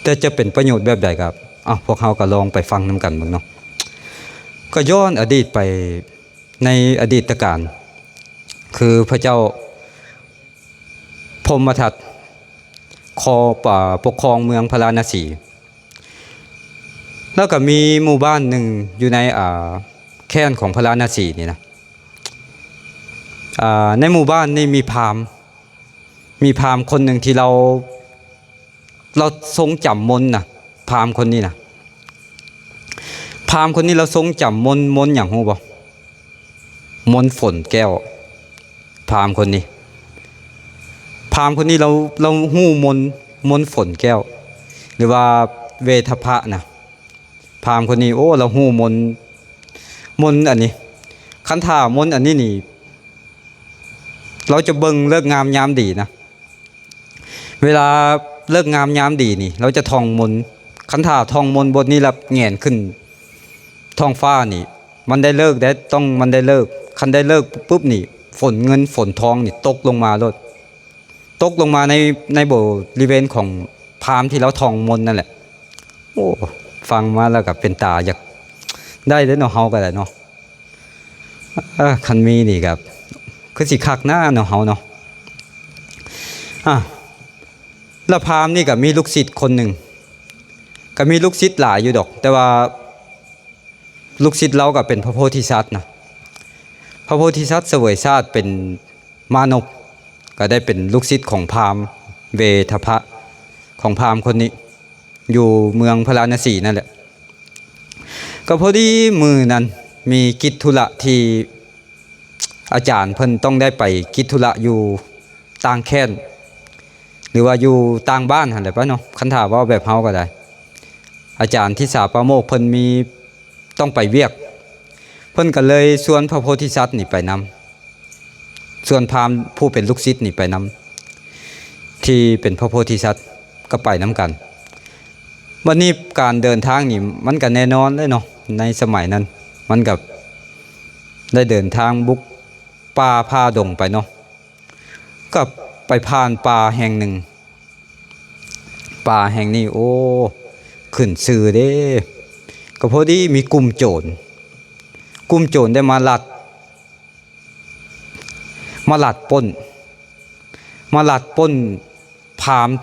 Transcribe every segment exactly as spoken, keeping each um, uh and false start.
แต่จะเป็นประโยชน์แบบใดครับ อ่ะ พวกเราก็ลองไปฟังนำกันเบิ่งเนาะ ก็ย้อนอดีตไปในอดีตการ คือพระเจ้าพรหมทัตคอป่าปกครองเมืองพาราณสี แล้วก็มีหมู่บ้านหนึ่งอยู่ในอ่าแคว้นของพาราณสีนี่นะ อ่าในหมู่บ้านนี่มีพราหมณ์ มีพราหมณ์คนหนึ่งที่เรา เราทรงจำมนต์นะ พราหมณ์คนนี้นะ พราหมณ์คนนี้เราทรงจำมนต์ มนต์อย่างฮู้บ่ มนต์ฝนแก้ว พราหมณ์คนนี้ พราหมณ์คนนี้เรา เราฮู้มนต์ มนต์ฝนแก้ว หรือว่าเวทพะนะ พราหมณ์คนนี้ โอ้ เราฮู้มนต์ มนต์อันนี้ คันถ้ามนต์อันนี้นี่ เราจะเบิ่งฤกษ์งามยามดีนะ เวลาฤกษ์งามยามดีนี่ เราจะท่องมนต์ คันถ้าท่องมนต์บทนี้แล้วแหงนขึ้นท้องฟ้านี่ มันได้ฤกษ์ได้ ต้องมันได้ฤกษ์ คันได้ฤกษ์ปุ๊บนี่ ฝนเงินฝนทองนี่ตกลงมาโลด ตกลงมาใน ในบริเวณของพราหมณ์ที่เราท่องมนต์นั่นแหละ โอ้ ฟังมาแล้วก็เป็นตาอยากได้เด้อเนาะ เฮาก็ได้เนาะ เออ คันมีนี่ครับ คือสิคักนะเนาะ เฮาเนาะ อ่ะ แล้วพราหมณ์นี่ก็มีลูกศิษย์คนหนึ่ง ก็มีลูกศิษย์หลายอยู่ดอก แต่ว่าลูกศิษย์เราก็เป็นพระโพธิสัตว์นะ พระโพธิสัตว์เสวยชาติเป็นมานพ ก็ได้เป็นลูกศิษย์ของพราหมณ์เวทพะ ของพราหมณ์คนนี้ อยู่เมืองพาราณสีนั่นแหละ ก็พอดีมื้อนั้นมีกิจธุระที่อาจารย์เพิ่นต้องได้ไปกิจธุระอยู่ต่างแคว้น หรือว่าอยู่ต่างบ้านหั่นแหละปะเนาะ คันถ้าเว้าแบบเฮาก็ได้ อาจารย์ทิสาปาโมกข์เพิ่นมีต้องไปเวียก เพิ่นก็เลยชวนพระโพธิสัตว์นี่ไปนำ ชวนพราหมณ์ผู้เป็นลูกศิษย์นี่ไปนำ ที่เป็นพระโพธิสัตว์ก็ไปนำกัน วันนี้การเดินทางนี่มันก็แน่นอนเลยเนาะ ในสมัยนั้น มันก็ได้เดินทางบุกป่าผ่าดงไปเนาะ ก็ไปผ่านป่าแห่งหนึ่ง ป่าแห่งนี้ โอ้ ขึ้นชื่อเด้ ก็พอดีมีกลุ่มโจร กลุ่มโจรได้มาลัด มาลัดปล้น มาลัดปล้นพราหมณ์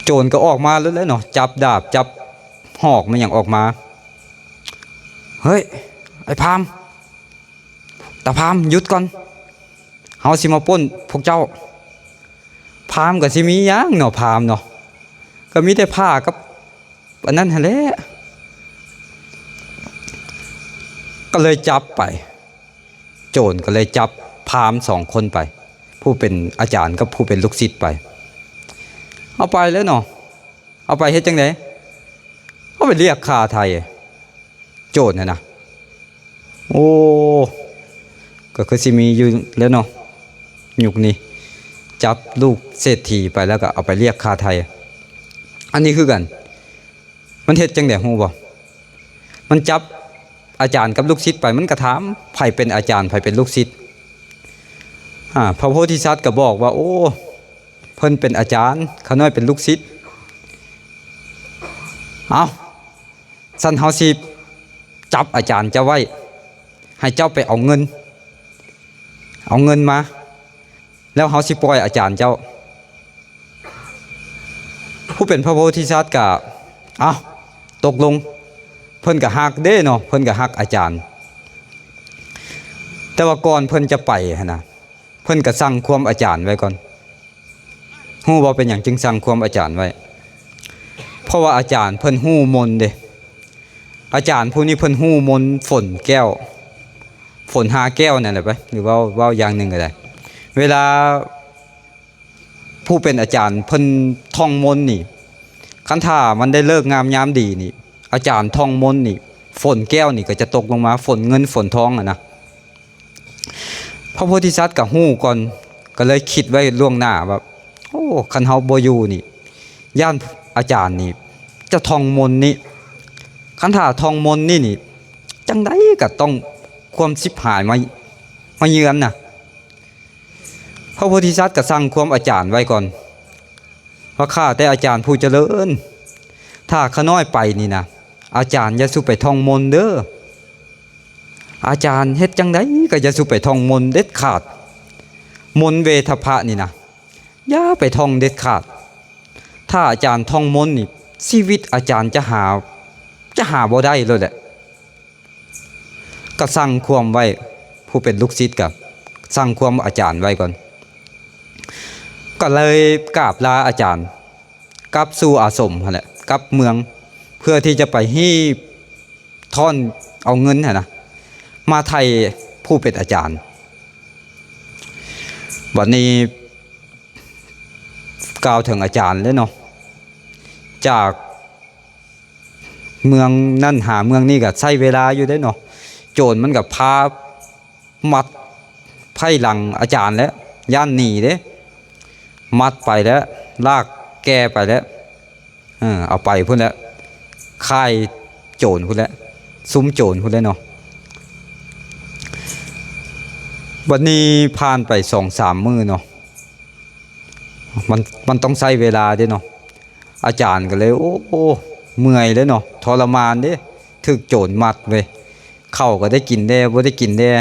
โจรก็ออกมาแล้วแหละเนาะ จับดาบ จับหอกมาหยังออกมา เฮ้ย ไอ้พราหมณ์ ตาพราหมณ์ หยุดก่อน เฮาสิมาปล้นพวกเจ้า พราหมณ์ก็สิมีหยังเนาะ พราหมณ์เนาะ ก็มีแต่ผ้ากับอันนั้นหั่นแหละ ก็เลยจับไป โจรก็เลยจับพราหมณ์สองคนไป ผู้เป็นอาจารย์กับผู้เป็นลูกศิษย์ไป เอาไปแล้วเนาะ เอาไปเฮ็ดจั่งใด เอาไปเรียกค่าไถ่ โจรน่ะนะ โอ้ ก็คือสิมีอยู่แล้วเนาะ ยุคนี้ จับลูกเศรษฐีไปแล้วก็เอาไปเรียกค่าไถ่ อันนี้คือกัน มันเฮ็ดจั่งใดฮู้บ่ มันจับอาจารย์กับลูกศิษย์ไป มันก็ถาม ไผเป็นอาจารย์ ไผเป็นลูกศิษย์ อ่า พระโพธิสัตว์ก็บอกว่า โอ้ เพิ่นเป็นอาจารย์ ข้าน้อยเป็นลูกศิษย์ เอา ซั่นเฮาสิจับอาจารย์เจ้าไว้ ให้เจ้าไปเอาเงิน เอาเงินมา แล้วเฮาสิปล่อยอาจารย์เจ้า ผู้เป็นพระโพธิสัตว์ก็ เอา ตกลง เพิ่นก็ฮักเด้เนาะ เพิ่นก็ฮักอาจารย์ แต่ว่าก่อนเพิ่นจะไปหั้นนะ เพิ่นก็สั่งความอาจารย์ไว้ก่อน ฮู้บ่เป็นหยังจึงสั่งความอาจารย์ไว้ เพราะว่าอาจารย์เพิ่นฮู้มนต์เด้ อาจารย์ผู้นี้เพิ่นฮู้มนต์ฝนแก้ว ฝนห้าแก้วนั่นแหละไป หรือว่าเว้าอย่างหนึ่งก็ได้ เวลาผู้เป็นอาจารย์เพิ่นท่องมนต์นี่ คันถ้ามันได้ฤกษ์งามยามดีนี่ อาจารย์ท่องมนต์นี่ ฝนแก้วนี่ก็จะตกลงมา ฝนเงินฝนทองอะนะ พระโพธิสัตว์ก็ฮู้ก่อน ก็เลยคิดไว้ล่วงหน้าว่า โอ้ คันเฮาบ่อยู่นี่ ย่านอาจารย์นี่ จะท่องมนต์นี่ คันถ้าท่องมนต์นี่นี่ จั่งใดก็ต้องความชิบหายมา มาเยือนน่ะ พระโพธิสัตว์ก็สั่งความอาจารย์ไว้ก่อน ว่าข้าแต่อาจารย์ผู้เจริญ ถ้าข้าน้อยไปนี่นะ อาจารย์อย่าสู่ไปท่องมนต์เด้อ อาจารย์เฮ็ดจั่งใดก็อย่าสู่ไปท่องมนต์เด็ดขาด มนต์เวทพะนี่นะ อย่าไปท่องเด็ดขาด ถ้าอาจารย์ท่องมนต์นี่ ชีวิตอาจารย์จะหา จะหาบ่ได้เลยแหละ ก็สั่งความไว้ ผู้เป็นลูกศิษย์ก็สั่งความอาจารย์ไว้ก่อน ก็เลยกราบลาอาจารย์ กลับสู่อาสมหั้นแหละ กลับเมือง เพื่อที่จะไปฮีบท่อนเอาเงินหั้นนะ มาไถ่ผู้เป็นอาจารย์ บัดนี้กล่าวถึงอาจารย์เลยเนาะ จากเมืองนั่นหาเมืองนี่ก็ใช้เวลาอยู่เด้เนาะ โจรมันก็พามัดไพร่หลังอาจารย์แล้ว ย้านหนีเด้ มัดไปแล้ว ลากแกไปแล้ว เออ เอาไปพุ้นแล้ว ค่ายโจรพุ้นแล้ว ซุมโจรพุ้นแล้วเนาะ บัดนี้ผ่านไปสองสามมื้อเนาะ มัน มันต้องใช้เวลาเด้เนาะ อาจารย์ก็เลย โอ้ โอ้ เมื่อยเลยเนาะ ทรมานเด้ ถูกโจรมัดเว้ย ข้าวก็ได้กินแด่ บ่ได้กินแด่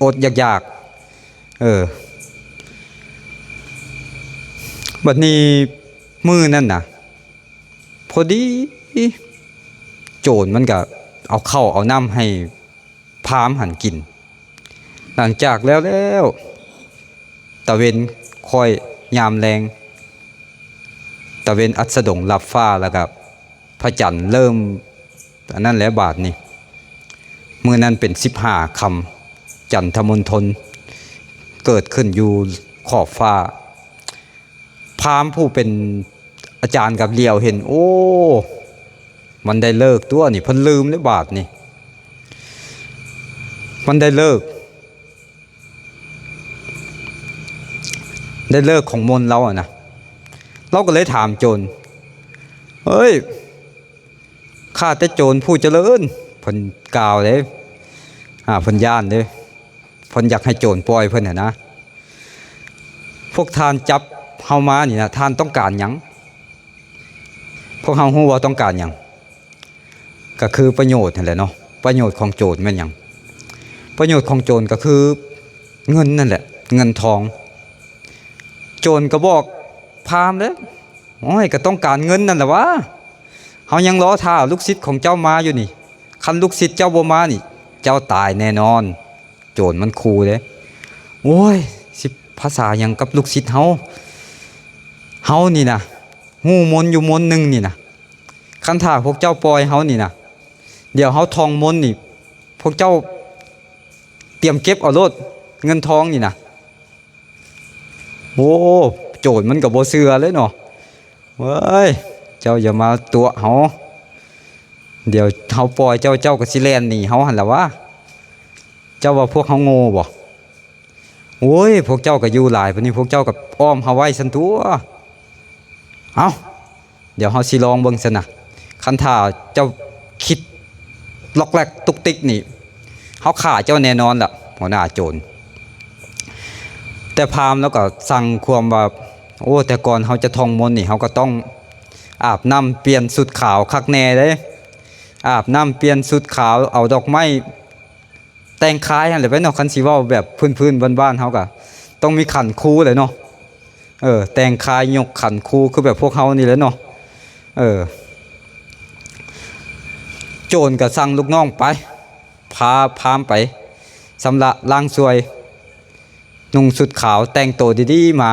อดๆ อยากๆ เออ บัดนี้มื้อนั่นน่ะ พอดี โจรมันก็เอาข้าวเอาน้ำให้พราหมณ์หั้นกิน หลังจากแล้วแล้ว ตะเว็นค่อยยามแลง ตะเว็นอัสดงลับฟ้าแล้วก็พระจันทร์เริ่ม อันนั้นแหละบาดนี้ มื้อนั้นเป็นสิบห้าค่ำ จันทมณฑลเกิดขึ้นอยู่ขอบฟ้า พราหมณ์ผู้เป็นอาจารย์กับเหลียวเห็น โอ้ มันได้ฤกษ์ตั๊วนี่ เพิ่นลืมเลยบาดนี้ มันได้ฤกษ์ ได้ฤกษ์ของมนต์ลาวอะนะ ลาวก็เลยถามโจร เฮ้ย ข้าแต่โจรผู้เจริญ เพิ่นกล่าวเด้ อ่า เพิ่นย้านเด้ เพิ่นอยากให้โจรปล่อยเพิ่นหั้นนะ พวกท่านจับเฮามานี่นะ ท่านต้องการหยัง พวกเฮาฮู้ว่าต้องการหยัง ก็คือประโยชน์นั่นแหละเนาะ ประโยชน์ของโจรแม่นหยัง ประโยชน์ของโจรก็คือเงินนั่นแหละ เงินทอง โจรก็บอกพราหมณ์แล้ว โอ้ย ก็ต้องการเงินนั่นแหละวะ เฮายังรอท่าลูกศิษย์ของเจ้ามาอยู่นี่ คันลูกศิษย์เจ้าบ่มานี่ เจ้าตายแน่นอน โจรมันขู่เด้ โอ้ย สิภาษาหยังกับลูกศิษย์เฮา เฮานี่นะ ฮู้มนต์อยู่มนต์หนึ่งนี่นะ คันถ้าพวกเจ้าปล่อยเฮานี่นะ เดี๋ยวเฮาท่องมนต์นี่ พวกเจ้าเตรียมเก็บเอาโลด เงินทองนี่นะ โอ้ โจรมันก็บ่เชื่อเลยเนาะ เว้ย เจ้าอย่ามาตั๋วเฮา เดี๋ยวเฮาปล่อยเจ้า เจ้าก็สิแล่นหนีเฮาหั่นล่ะวะ เจ้าว่าพวกเฮาโง่บ่ โอ้ย พวกเจ้าก็อยู่หลายปานนี้ พวกเจ้าก็อ้อมเฮาไว้ซั่นตั่ว เอ้า เดี๋ยวเฮาสิลองเบิ่งซั่นนะ คันถ้าเจ้าคิดล็อกแล็กตุกติกนี่ เฮาฆ่าเจ้าแน่นอนล่ะ หัวหน้าโจร แต่พราหมณ์ลาวก็สั่งความว่า โอ้ แต่ก่อนเฮาจะท่องมนต์นี่ เฮาก็ต้องอาบน้ำเปลี่ยนชุดขาวคักแน่เด้ อาบน้ำเปลี่ยนชุดขาว เอาดอกไม้แต่งคายหั่นแหละไปเนาะ คันสิเว้าแบบพื้นๆบ้านๆเฮาก็ต้องมีขันครูแหละเนาะ เออ แต่งคายยกขันครูคือแบบพวกเฮานี่แหละเนาะ เออ โจรก็สั่งลูกน้องไป พาพราหมณ์ไปชำระล้างสวย นุ่งชุดขาวแต่งตัวดีๆมา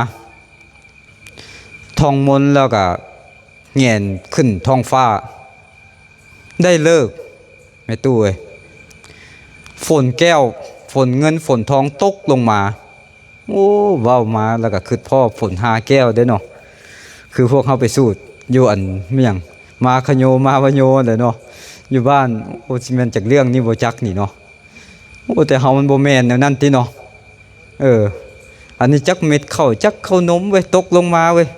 ท่องมนต์แล้วก็แหงนขึ้นท้องฟ้า ได้ฤกษ์ แม่ตู้เอ้ย ฝนแก้ว ฝนเงิน ฝนทองตกลงมา โอ้ เว้ามาแล้วก็คิดพ้อฝนห้าแก้วเด้เนาะ คือพวกเฮาไปสูตรอยู่อันเมียง มาคะโย มาวะโยแหละเนาะ อยู่บ้าน โอ้ สิแม่นจักเรื่องนี่บ่จักนี่เนาะ โอ้ แต่เฮามันบ่แม่นแนวนั้นติเนาะ เออ อันนี้จักเม็ดข้าว จักข้าวนมเว้ย ตกลงมาเว้ย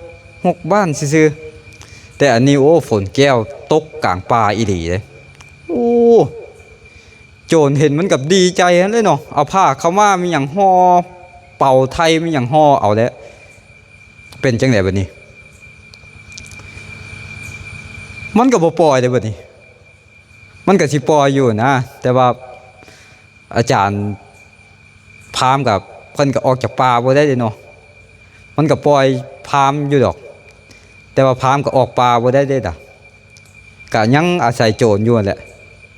หกบ้านซื่อๆ แต่อันนี้ โอ้ ฝนแก้วตกกลางป่าอีหลีเลย โอ้ โจรเห็นมันกับดีใจหั้นเลยเนาะ เอาผ้าขาวม้ามีหยังห่อ เป่าไทยมีหยังห่อเอาแล้ว เป็นจังได๋บัดนี้ มันก็บ่ปล่อยเด้บัดนี้ มันก็สิปล่อยอยู่นะ แต่ว่าอาจารย์พราหมณ์กับเพิ่นก็ออกจากป่าบ่ได้เด้เนาะ มันก็ปล่อยพราหมณ์อยู่ดอก แต่ว่าพราหมณ์ก็ออกป่าบ่ได้เด้ดะ ก็ยังอาศัยโจรอยู่นั่นแหละ